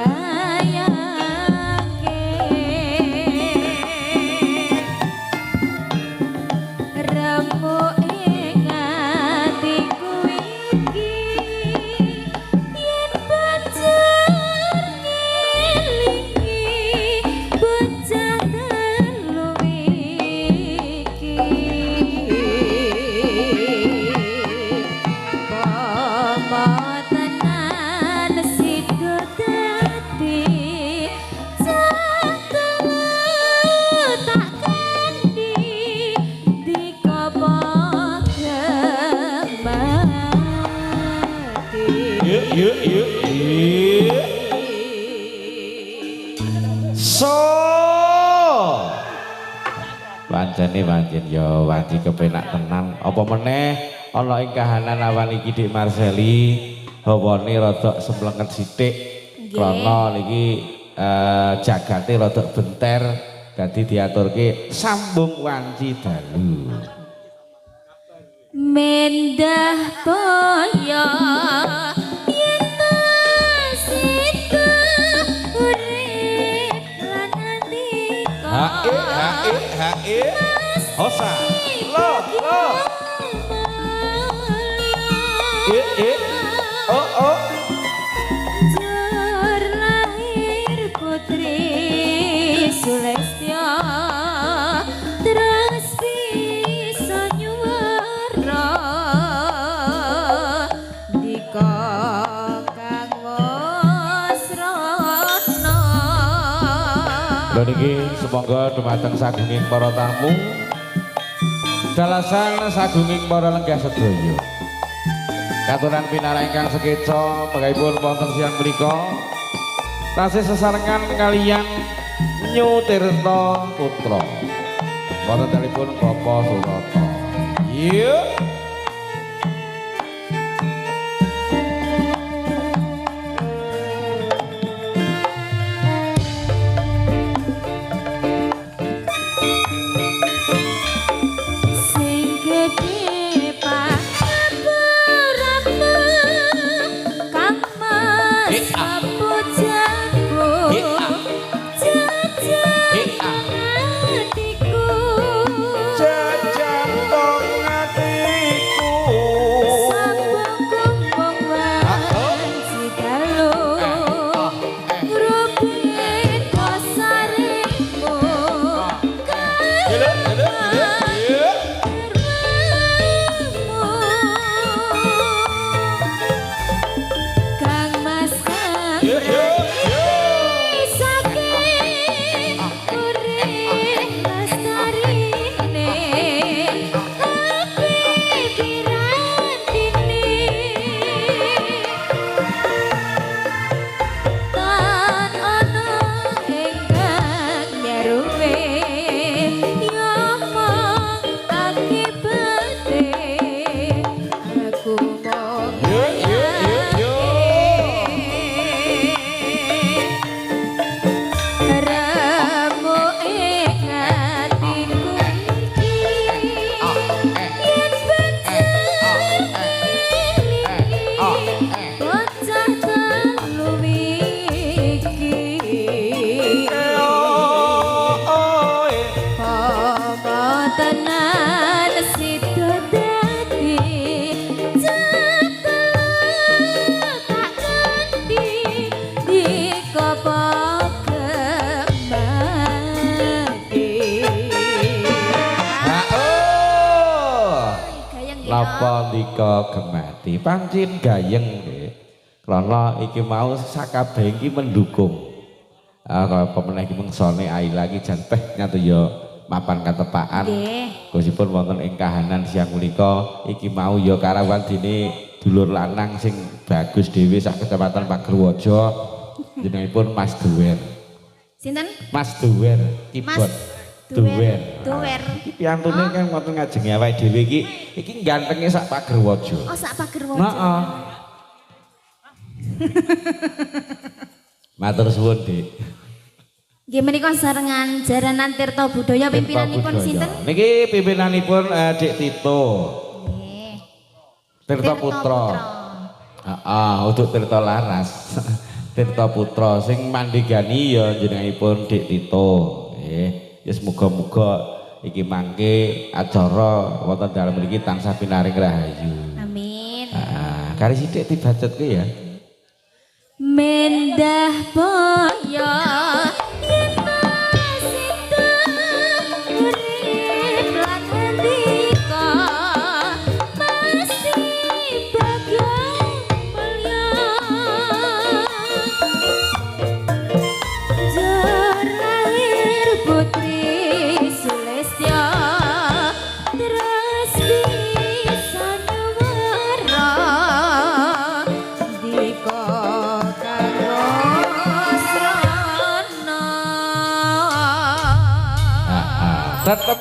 Bayangke remuk ing atiku iki yen pacar ngelingi bocah telu iki pomo tenan sida dadi cah telu tak kandi dikopo gemati. Yuk yuk yuk yuk. So. Pancene pancen ya wanci kepenak tenan. Apa meneh ana ing kahanan awan iki Dik Marseli hawane rada semplenget sithik. Nggih. Krana niki jagate rada benter dadi diaturke sambung wanci dalu. Mendah boyo yen sida urip lan andika H E H E H E Hosa. Lo lo. E E O O. Jur lahir putri Sulestya terus bisa nyuwara dika kang wasrana. Lho niki semoga dumateng sagunging para tamu dalasan sagunging para lenggah sedaya. Katuran pinarak ingkang sekeca pegawipun wonten siang menika tasih sesarengan kaliyan New Tirta Putra. Wonten dalipun Bapak Surata. Yuk. Sing gedhe pangapuramu kang mas pujaku jajan atiku Jajan tong atiku. sabung kumbung wanci dalu ngrubin kosaremu Yuk, yuk, yuk, yuk. Kang Mas Yuk, yuk, yuk. saking urip lestarine api pirantine tan ana ingkang nyaruwe ya mung akibate aku mung Yuk, yuk, yuk, yuk. remuk ing atiku iki yen pacar ngelingi bocah telu iki Oh, eh. Pomo tenan sida dadi cah telu tak ganti dikopo gemati. Ha, oh. Gayeng nggih. Napa ndika gemati? Pancen gayeng nggih. Krana iki mau sakabeh iki mendukung. Ah kaya apa meneh iki mengsane Aila iki jan peh nyatu ya mapan katepakan. Nggih. Gosipun wonten ing kahanan siang menika iki mau ya karawan dene dulur lanang sing bagus dhewe sak kecamatan Pagerwojo jenengipun Mas Duwer. Sinten? Mas Duwer keyboard. Mas Duwer. Duwer. Iki piantune kan wonten ngajenge awake dhewe iki iki gantenge sak Pagerwojo. Oh, sak Pagerwojo. Heeh. Matur suwun, Dik. Nggih menika sarengan Jaranan Tirta Budaya pimpinanipun sinten? Niki pimpinanipun Dik Tito. Nggih. Tirta Putra. Heeh, untuk Tirta Laras. Tirta Putra sing mandhegani ya jenengipun Dik Tito. Nggih. Ya semoga-muga iki mangke acara wonten dalem mriki tansah pinaring rahayu. Amin. Ah, kari sithik dibacutke ya. Mendah boyo yen masih urip lan ngendika masih bagya mulya Jor lahir putri Sulistya terus bisa nyuwara dika karo srana. Ah, ah. Tetep